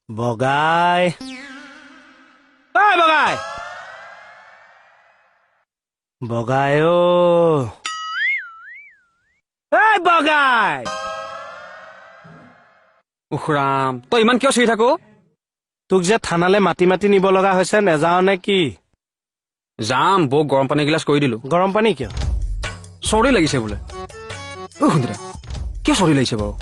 বগাই, ঐ বগাই, বগাই, অ এই বগাই। উফ ৰাম, তই ইমান কিয় চিঞৰি থাকো? তোক যে থানালে মাতি মাতি নিব লগা হৈছে, নেযাও নে কি? যাম। বৌক গৰম পানী এগিলাচ কৰি দিলো। গৰম পানী কিয়? চৰ্দি লাগিছে বোলে। অ শুনিলা, কিয় চৰ্দি লাগিছে বাৰু?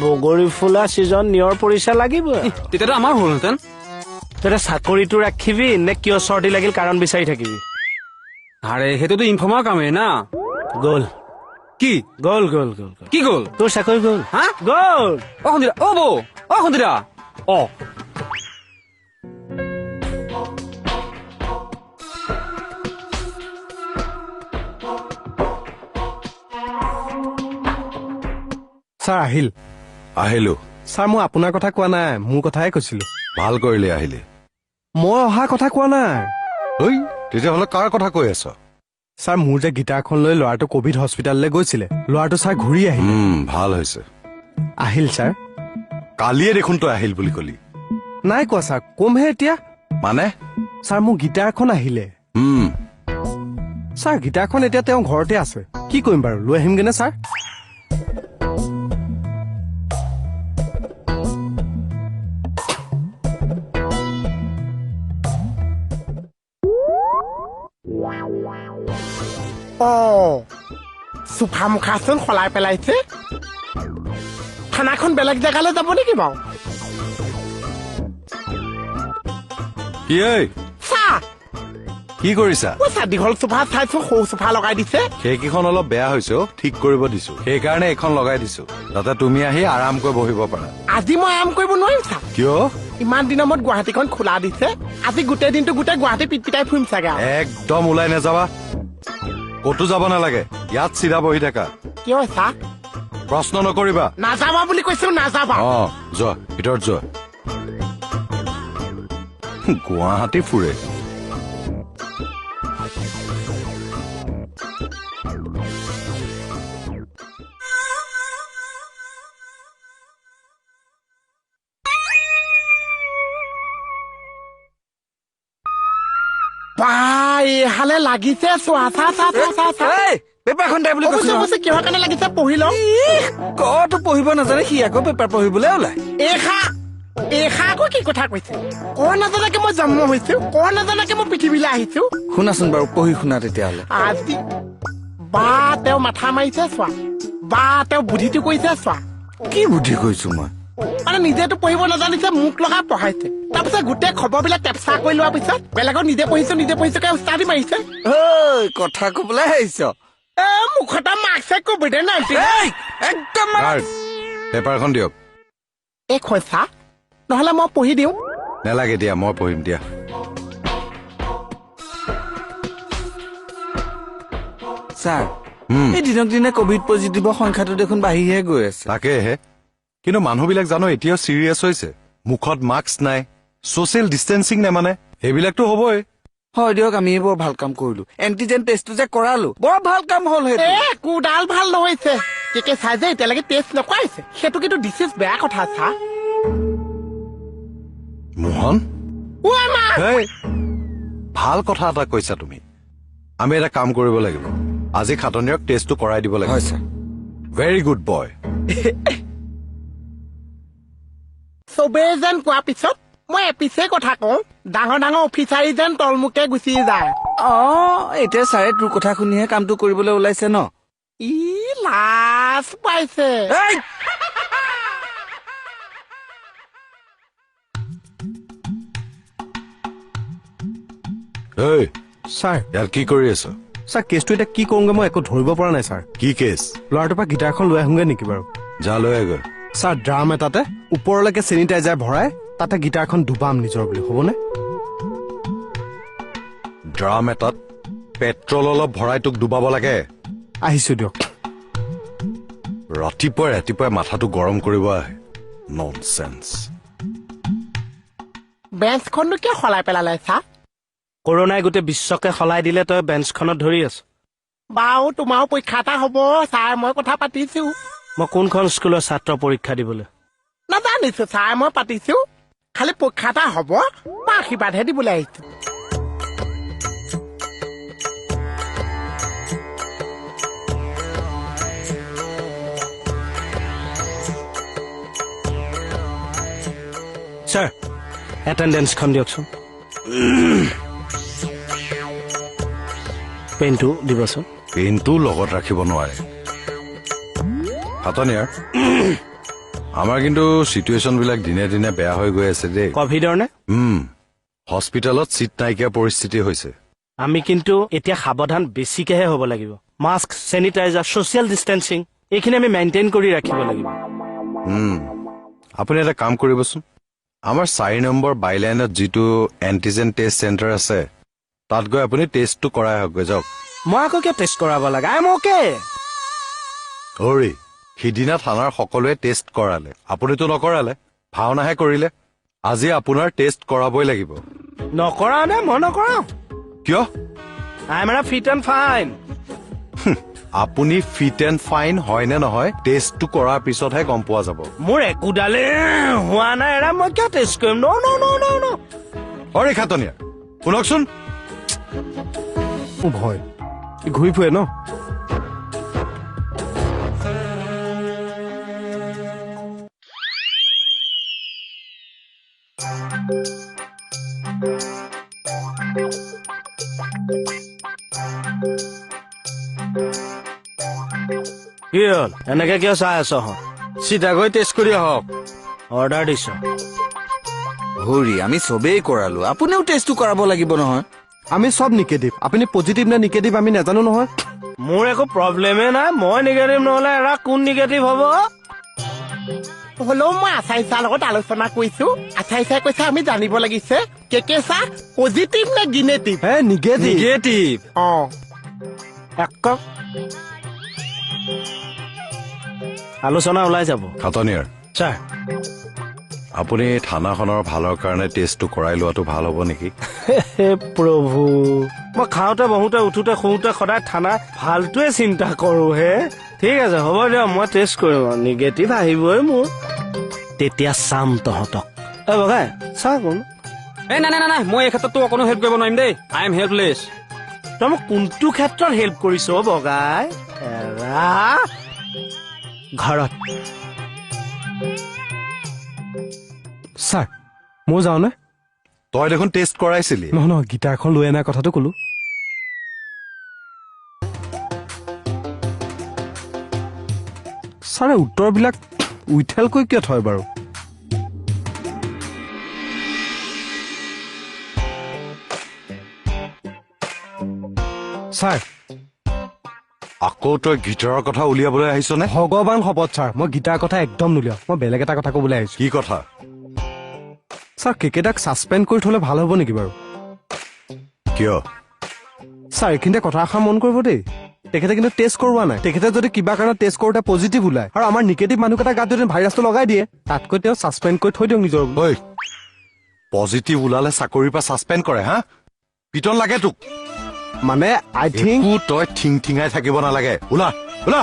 বগৰী ফুলা ছিজন, নিয়ৰ পৰিছে, লাগিব। তেতিয়াতো আমাৰ হ'লহেঁতেন। তই চাকৰিটো ৰাখিবি নে কিয় চৰ্দি লাগিল কাৰণ বিচাৰি থাকিবি? আৰে, সেইটোতো ইনফৰ্মাৰ কামেই না। গ'ল। কি? গ'ল, গ'ল, গ'ল, গ'ল। কি গ'ল? তোৰ চাকৰি গ'ল। হা? গ'ল। অ সন্দিৰা, অ বৌ, অ সন্দিৰা, অ। ছাৰ, আহিল? আহিলো। ছাৰ, মই আপোনাৰ কথা কোৱা নাই, মোৰ কথাহে কৈছিলো। ভাল কৰিলি আহিলি। মই অহা কথা কোৱা নাই। ঐ, তেতিয়াহ'লে কাৰ কথা কৈ আছ? ছাৰ, মোৰ যে গীটাৰখন লৈ ল'ৰাটো কভিড হস্পিটেললৈ গৈছিলে, ল'ৰাটো ছাৰ ঘূৰি আহিল। ভাল হৈছে। আহিল ছাৰ। কালিয়ে দেখোন তই আহিল বুলি কলি। নাই কোৱা ছাৰ, কমহে এতিয়া। মানে? ছাৰ, মোৰ গীটাৰখন আহিলে। ছাৰ, গীটাৰখন এতিয়া তেওঁ ঘৰতে আছে। কি কৰিম বাৰু, লৈ আহিমগেনে ছাৰ? অ, চোফা মুখাচোন সলাই পেলাইছে। থানাখন বেলেগ জেগালৈ যাব নেকি বাৰু? কি ঐ? চা। কি কৰিছা? অ চা, দীঘল চোফা চাইছো, সৰু চোফা লগাই দিছে। সেইকেইখন অলপ বেয়া হৈছে অ, ঠিক কৰিব দিছো। সেইকাৰণে এইখন লগাই দিছো, যাতে তুমি আহি আৰামকৈ বহিব পাৰা। আজি মই আৰাম কৰিব নোৱাৰিম চা। কিয়? ইমান দিনৰ মূৰত গুৱাহাটীখন খোলা দিছে, আজি গোটেই দিনটো গোটেই গুৱাহাটী পিট পিটাই ফুৰিম চাগে আৰু। একদম ওলাই নাযাবা, ক'তো যাব নালাগে, ইয়াত চিধা বহি থাকা। কিয় চা? প্ৰশ্ন নকৰিবা। নাযাবা বুলি কৈছো, নাযাবা। অ, যোৱা, ভিতৰত যোৱা। গুৱাহাটী ফুৰে। বা, এইহালে লাগিছে চোৱা। চা চা চা চা চা। এই, পেপাৰখন দে বুলি কৈছো অৱশ্যে নহয়। অৱশ্যে, কিহৰ কাৰণে লাগিছে পঢ়ি লওঁ। কতো পঢ়িব নাজানে সি, আকৌ পেপাৰ পঢ়িবলৈ ওলাই। এইষা এইষা আকৌ কি কথা কৈছে? ক নাজানাকে মই জন্ম হৈছো, ক নাজানাকে মই পৃথিৱীলৈ আহিছো। শুনাচোন বাৰু, পঢ়ি শুনা তেতিয়াহ'লে। আজি বা, তেওঁ মাথা মাৰিছে চোৱা। বা, তেওঁ বুদ্ধিটো কৰিছে চোৱা। কি বুদ্ধি কৰিছো মই? মানে নিজেতো পঢ়িব নাজানিছে, মোক লগাই পঢ়াইছে। তাৰপিছত গোটেই খবৰবিলাক কেপচাৰ কৰি লোৱাৰ পিছত বেলেগত নিজে পঢ়িছো নিজে পঢ়িছোকে উস্তাদি মাৰিছে। ঐ, কথা কবলৈ আহিছ? এ, মুখতে মাৰ্কছে কভিডে 19। এই, একদম মানে- গাৰ্ড, পেপাৰখন দিয়ক। এই খৈচা, নহ'লে মই পঢ়ি দিওঁ। নালাগে দিয়া, মই পঢ়িম দিয়া। ছাৰ, এই দিনক দিনে কভিড পজিটিভৰ সংখ্যাটো দেখোন বাঢ়িহে গৈ আছে। তাকেহে, কিন্তু মানুহবিলাক জানো এতিয়াও চিৰিয়াছ হৈছে? মুখত মাস্ক নাই, ছচিয়েল ডিষ্টেঞ্চিং নেমানে, সেইবিলাকতো হ'বই। হয় দিয়ক, আমি বৰ ভাল কাম কৰিলো, এন্টিজেন টেষ্টটো যে কৰালো, বৰ ভাল কাম হ'ল সেইটো। এ, একোডাল ভাল নহৈছে। কে চাই যে এতিয়ালৈকে টেষ্ট নকৰাইছে, সেইটো কিন্তু this is বেয়া কথা চা। মোহন। ঐ মা। হেই, ভাল কথা এটা কৈছা তুমি। আমি এটা কাম কৰিব লাগিব, আজি খাটনিয়ক টেষ্টটো কৰাই দিব লাগিব। হয় ছাৰ। Very good boy. চবেই যেন কোৱাৰ পিছত মই এপিছে কথা কওঁ, ডাঙৰ ডাঙৰ অফিচাৰী যেন তলমুকে গুচি যায়। অ, এতিয়া ছাৰে তোৰ কথা শুনিহে কামটো কৰিবলৈ ওলাইছে ন? ই লাজ পাইছে। এই! হেই। ছাৰ। ইয়াত কি কৰি আছ? ছাৰ, কেছটো এতিয়া কি কৰোঁগে মই একো ধৰিব পৰা নাই ছাৰ। কি কেছ? ল'ৰাটোৰ পৰা গীটাৰখন লৈ আহোঁগে নেকি বাৰু? যা, লৈ আহগৈ। ছাৰ, ড্ৰাম এটাতে ওপৰলৈকে চেনিটাইজাৰ ভৰাই তাতে গীটাৰখন ডুবাম নিজৰ বুলি, হ'বনে? ড্ৰাম এটাত পেট্ৰল অলপ ভৰাই তোক ডুবাব লাগে। আহিছো দিয়ক। ৰাতিপুৱাই ৰাতিপুৱাই মাথাটো গৰম কৰিব আহে, ননচেন্স। বেঞ্চখননো কিয় সলাই পেলালে চা? কৰোণাই গোটেই বিশ্বকে সলাই দিলে, তই বেঞ্চখনত ধৰি আছ। বাৰু, তোমাৰো পৰীক্ষা এটা হ'ব ছাৰ, মই কথা পাতিছো। মই কোনখন স্কুলৰ ছাত্ৰ পৰীক্ষা দিবলৈ? না। নাজানিছো ছাৰ, মই পাতিছো। খালি পৰীক্ষা এটা হ'ব, মই আশীৰ্বাদহে দিবলৈ আহিছো। ছাৰ, এটেণ্ডেঞ্চখন দিয়কচোন। পেইনটো দিবচোন। পেইনটো লগত ৰাখিব নোৱাৰে খাটনিয়াৰ। আমাৰ কিন্তু চিটুৱেশ্যন বিলাক দিনে দিনে বেয়া হৈ গৈ আছে দেই। কভিডৰ নে? হস্পিটেলত চিট নাইকিয়া পৰিস্থিতি হৈছে। আমি কিন্তু এতিয়া সাৱধান বেছিকেহে হ'ব লাগিব। মাস্ক, চেনিটাইজাৰ, ছ'চিয়েল ডিষ্টেঞ্চিং এইখিনি আমি মেইনটেইন কৰি ৰাখিব লাগিব। আপুনি এটা কাম কৰিবচোন, আমাৰ 4 নম্বৰ বাইলাইনত যিটো এণ্টিজেন টেষ্ট চেণ্টাৰ আছে তাত গৈ আপুনি টেষ্টটো কৰাই আহকগৈ যাওক। মই আকৌ কিয় টেষ্ট কৰাব লাগে? I am okay. হৰি, সিদিনা থানাৰ সকলোৱে টেষ্ট কৰালে, আপুনিতো নকৰালে, ভাওনাহে কৰিলে। আজি আপোনাৰ টেষ্ট কৰাবই লাগিব। নকৰাও নে? মই নকৰাও। কিয়? I am fit and fine. আপুনি ফিট এণ্ড ফাইন হয় নে নহয় টেষ্টটো কৰাৰ পিছতহে গম পোৱা যাব। মোৰ একোডালে হোৱা নাই এৰা, মই কিয় টেষ্ট কৰিম? ন ন ন ন ন। হৰি খাটনিয়াৰ, শুনকচোন। মোৰ ভয়, ঘূৰি ফুৰে ন। কি হ'ল, এনেকে কিয় চাই আছ? চিধা গৈ টেষ্ট কৰি আহক। অৰ্ডাৰ দিছ। হৰি, আমি চবেই কৰালো, আপুনিও টেষ্টটো কৰাব লাগিব নহয়। আমি চব নিগেটিভ, আপুনি পজিটিভ নে নিগেটিভ আমি নাজানো নহয়। মোৰ একো প্ৰব্লেমে নাই, মই নিগেটিভ নহ'লে এৰা কোন নিগেটিভ হ'ব? হ'লেও মই আচাই ছাৰ লগত আলোচনা কৰিছো। আচাই ছাৰে কৈছে আমি জানিব লাগিছে কে কে ছাৰ পজিটিভ নে গিনেটিভ। হে, নিগেটিভ। নিগেটিভ। অ, আলোচনা ওলাই যাব। খাটনিয়াৰ ছাৰ, আপুনি থানাখনৰ ভালৰ কাৰণে টেষ্টটো কৰাই লোৱাটো ভাল হ'ব নেকি? হে প্ৰভু, মই খাওঁতে বহোঁতে উঠোতে শুওঁতে সদায় থানা ভালটোৱে চিন্তা কৰো হে। ঠিক আছে, হ'ব দিয়ক, মই টেষ্ট কৰিম। নিগেটিভ আহিবই মোৰ, তেতিয়া চাম তহঁতক। এই বগাই চা কোন। এই নাই নাই নাই, মই এই ক্ষেত্ৰততো অকণো হেল্প কৰিব নোৱাৰিম দেই। I am helpless. তই মোক কোনটো ক্ষেত্ৰত হেল্প কৰিছ বগাই? এৰা ঘৰত। ছাৰ, মই যাওঁনে? তই দেখোন টেষ্ট কৰাইছিলি। নহয় নহয়, গীটাৰখন লৈ অনাৰ কথাটো ক'লো। ছাৰে উত্তৰবিলাক উইঠেলকৈ কিয় থয় বাৰু? ছাৰ, আকৌ তই গীটাৰৰ কথা উলিয়াবলৈ আহিছ নে? ভগৱান শপত ছাৰ, মই গীটাৰ কথা একদম নুলিয়াওঁ, মই বেলেগ এটা কথা ক'বলৈ আহিছো। কি কথা? ছাৰ, কেকেটাক ছাছপেণ্ড কৰি থ'লে ভাল হ'ব নেকি বাৰু? কিয়? ছাৰ, এইখিনিতে কথা এষাৰ মন কৰিব দেই, তেখেতে কিন্তু টেষ্ট কৰোৱা নাই। তেখেতে যদি কিবা কাৰণত টেষ্ট কৰোঁতে পজিটিভ ওলায় আৰু আমাৰ নিগেটিভ মানুহকেইটা গাত যদি ভাইৰাছটো লগাই দিয়ে, তাতকৈ তেওঁ ছাছপেণ্ড কৰি থৈ দিয়ক নিজৰ। ঐ, পজিটিভ ওলালে চাকৰিৰ পৰা ছাছপেণ্ড কৰে? হা, পিটন লাগে তোক। মানে আই থিংক তই থিং থিঙাই থাকিব নালাগে। ওলা ওলা,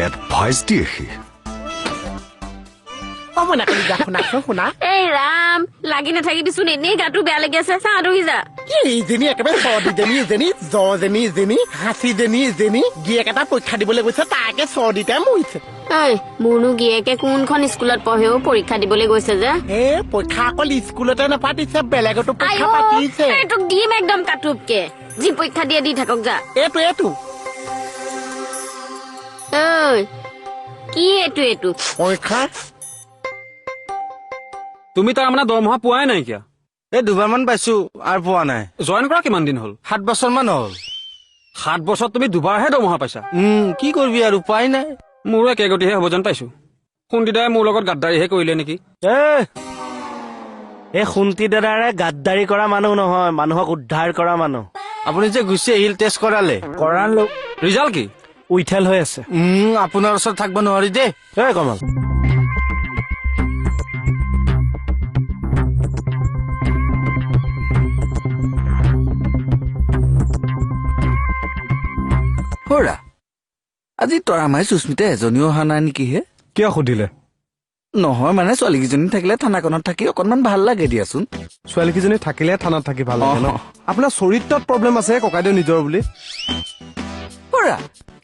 এডভাইচ দিয়ে সি। শুনা। এই ৰাম, লাগি নাথাকিবিচোন, এনেই গাটো বেয়া লাগি আছে। চা আঁতৰি যা। কি ইজনী একেবাৰে চৰ্দিজনী ইজনী, জ্বৰজনী ইজনী, হাঁচিজনী ইজনী, গিয়েক এটা পৰীক্ষা দিবলৈ গৈছে, তাকে চৰ্দিতে মৰিছে। ঐ, মোৰনো গিয়েকে কোনখন স্কুলত পঢ়েও পৰীক্ষা দিবলৈ গৈছে যে? এ পৰীক্ষা অকল স্কুলতে নাপাতিছে, বেলেগতো পৰীক্ষা পাতিছে। তোক দিম একদম কাটোপকে, যি পৰীক্ষা দিয়ে দি থাকক যা। এইটো এইটো। ঐ, কি এইটো এইটো? পৰীক্ষা। তুমি তাৰ মানে দৰমহা পোৱাই নাইকিয়া? এই দুবাৰমান পাইছো, আৰু পোৱা নাই। জইন কৰা কিমান দিন হ'ল? 7 বছৰমান হ'ল। 7 বছৰত তুমি দুবাৰহে দৰমহা পাইছা? কি কৰিবি আৰু, উপায় নাই। মোৰো একে গতিহে হ'ব যেন পাইছো। সোণটি দাদাই মোৰ লগত গাদ্দাৰিহে কৰিলে নেকি? এই সোণটি দাদাৰে গাদ্দাৰি কৰা মানুহ নহয়, মানুহক উদ্ধাৰ কৰা মানুহ। আপুনি যে গুচি আহিল, টেষ্ট কৰালে? কৰালো। ৰিজাল্ট কি? উইঠেল হৈ আছে। আপোনাৰ ওচৰত থাকিব নোৱাৰি দেই। এই কমল, হৰা, আজি তৰামাই সুস্মিতা এজনীও অহা নাই নেকি হে? কিয় সুধিলে? নহয় মানে ছোৱালীকেইজনী থাকিলে থানাখনত থাকি অকণমান ভাল লাগে দিয়াচোন। ছোৱালীকেইজনী থাকিলে থানাত থাকি ভাল লাগে ন? আপোনাৰ চৰিত্ৰত প্ৰব্লেম আছে ককাইদেউ নিজৰ বুলি। কৰা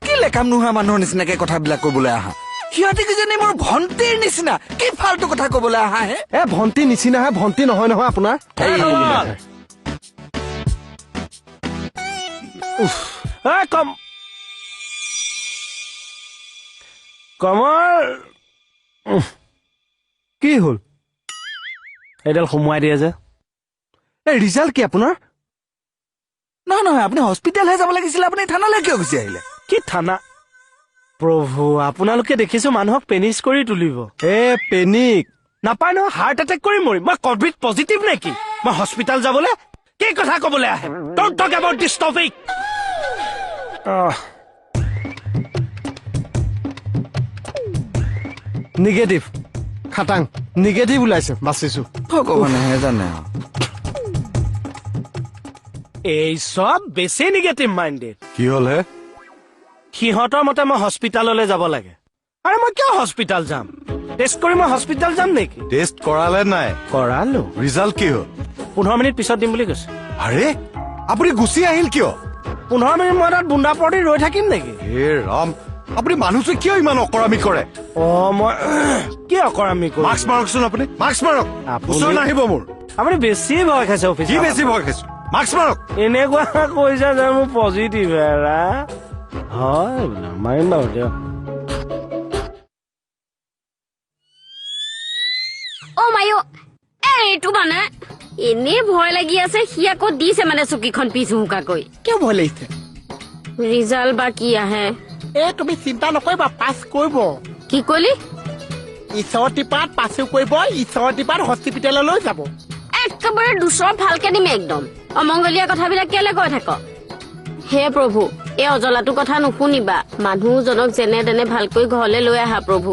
কি লেকাম নোহোৱা মানুহৰ নিচিনাকে কথাবিলাক কবলৈ আহা? সিহঁতে কেইজনী মোৰ ভণ্টিৰ নিচিনা, কি ফাল্টু কথা কবলৈ আহা হে? এ ভণ্টি নিচিনাহে, ভণ্টি নহয় নহয় আপোনাৰ। কম কমৰ কি হ'ল? এইডাল সোমোৱাই দিয়ে যে। এই ৰিজাল্ট কি আপোনাৰ? নহয় নহয়, আপুনি হস্পিটেলহে যাব লাগিছিলে, আপুনি থানালৈ কিয় গুচি আহিলে? কি থানা প্ৰভু, আপোনালোকে দেখিছো মানুহক পেনিছ কৰি তুলিব। এ পেনিক নাপায় নহয়, হাৰ্ট এটেক কৰি মৰিম। মই কভিড পজিটিভ নেকি? মই হস্পিটেল যাবলৈ কি কথা কবলৈ আহে? Don't talk about this topic. Negative, খাটাং নিগেটিভ ওলাইছে, বাচিছো। ভগৱানেহে জানে। এই চব বেছি নিগেটিভ মাইণ্ডেড। কি হ'ল হে? সিহঁতৰ মতে মই হস্পিটেললৈ যাব লাগে। আৰে মই কিয় হস্পিটেল যাম? টেষ্ট কৰি মই হস্পিটেল যাম নেকি? টেষ্ট কৰালে নাই? কৰালো। ৰিজাল্ট কি হ'ল? 15 মিনিট পিছত দিম বুলি কৈছে। আৰে আপুনি গুচি আহিল কিয়? 15 মিনিট মই তাত বুন্দা পৰদি ৰৈ থাকিম নেকি? হে ৰাম, আপুনি মানুহটোৱে কিয় ইমান অকৰামি কৰে? অ মই কি অকৰামি কৰোঁ? মাস্ক মাৰকচোন আপুনি, মাস্ক মাৰক। ওচৰত নাহিব মোৰ। আপুনি বেছি ভয় খাইছে অফিচ। কি বেছি ভয় খাইছো? মাস্ক মাৰক। এনেকুৱা কৈছা যে মোৰ পজিটিভ এৰা হয় বোলে, মাৰিম বাৰু দিয়ক। অ মায়ো, এইটো মানে এনেই ভয় লাগি আছে, সি আকৌ দিছে মানে চকীখন পিছ হুকাকৈ। কিয় ভয় লাগিছে? ৰিজাল্ট বা কি আহে। এ তুমি চিন্তা নকৰিবা, পাছ কৰিব। কি কলি? ঈশ্বৰৰ কৃপাত পাছো কৰিব, ঈশ্বৰৰ কৃপাত হস্পিটেললৈ যাব। একেবাৰে দুচৰ ভালকে দিম একদম। অমংগলীয়া কথাবিলাক কেলে কৈ থাক? হে প্ৰভু, এই অজলাটো কথা নুশুনিবা। মানুহজনক যেনে তেনে ভালকৈ ঘৰলৈ লৈ আহা প্ৰভু।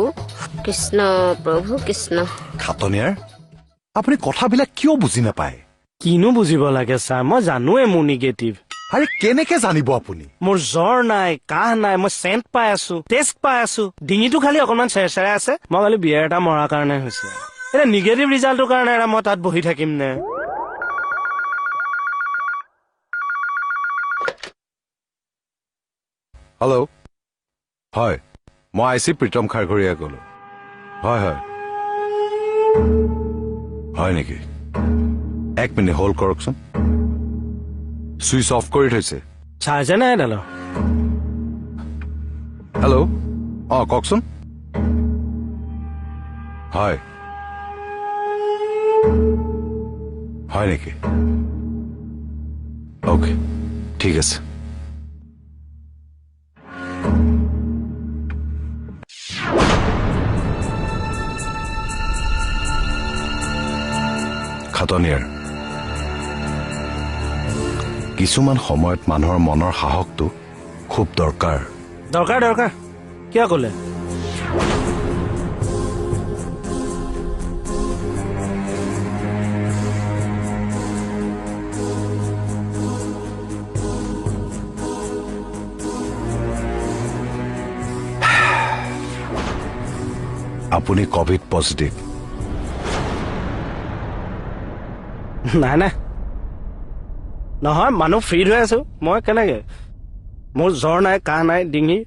কৃষ্ণ প্ৰভু কৃষ্ণ। খাটনিয়াৰ, আপুনি কথাবিলাক কিয় বুজি নাপায়? কিনো বুজিব লাগে ছাৰ, মই জানোৱে মোৰ নিগেটিভ। আৰে কেনেকে জানিব আপুনি? মোৰ জ্বৰ নাই, কাহ নাই, মই চেণ্ট পাই আছো, টেষ্ট পাই আছো, ডিঙিটো খালি অকণমান চেৰচেৰাই আছে। মই খালি বিয়াৰ এটা মৰাৰ কাৰণে হৈছে। এতিয়া নিগেটিভ ৰিজাল্টটোৰ কাৰণে মই তাত বহি থাকিম নে? হেল্ল', হয় মই I C Pritam খাৰঘৰীয়া ক'লো। হয় হয় হয় নেকি? এক মিনিট হোল্ড কৰকচোন। চুইচ অফ কৰি থৈছে। চাৰ্জে নাই এডালৰ। হেল্ল', অঁ কওকচোন। হয় হয় নেকি? অ'কে ঠিক আছে। খাটনিয়াৰ, কিছুমান সময়ত মানুহৰ মনৰ সাহসটো খুব দৰকাৰ। দৰকাৰ দৰকাৰ কিয় ক'লে? আপুনি কভিড পজিটিভ। নাই নাই নহয়, মানুহ ফ্ৰী হৈ আছো মই। কেনেকে? মোৰ জ্বৰ নাই, কাহ নাই, ডিঙি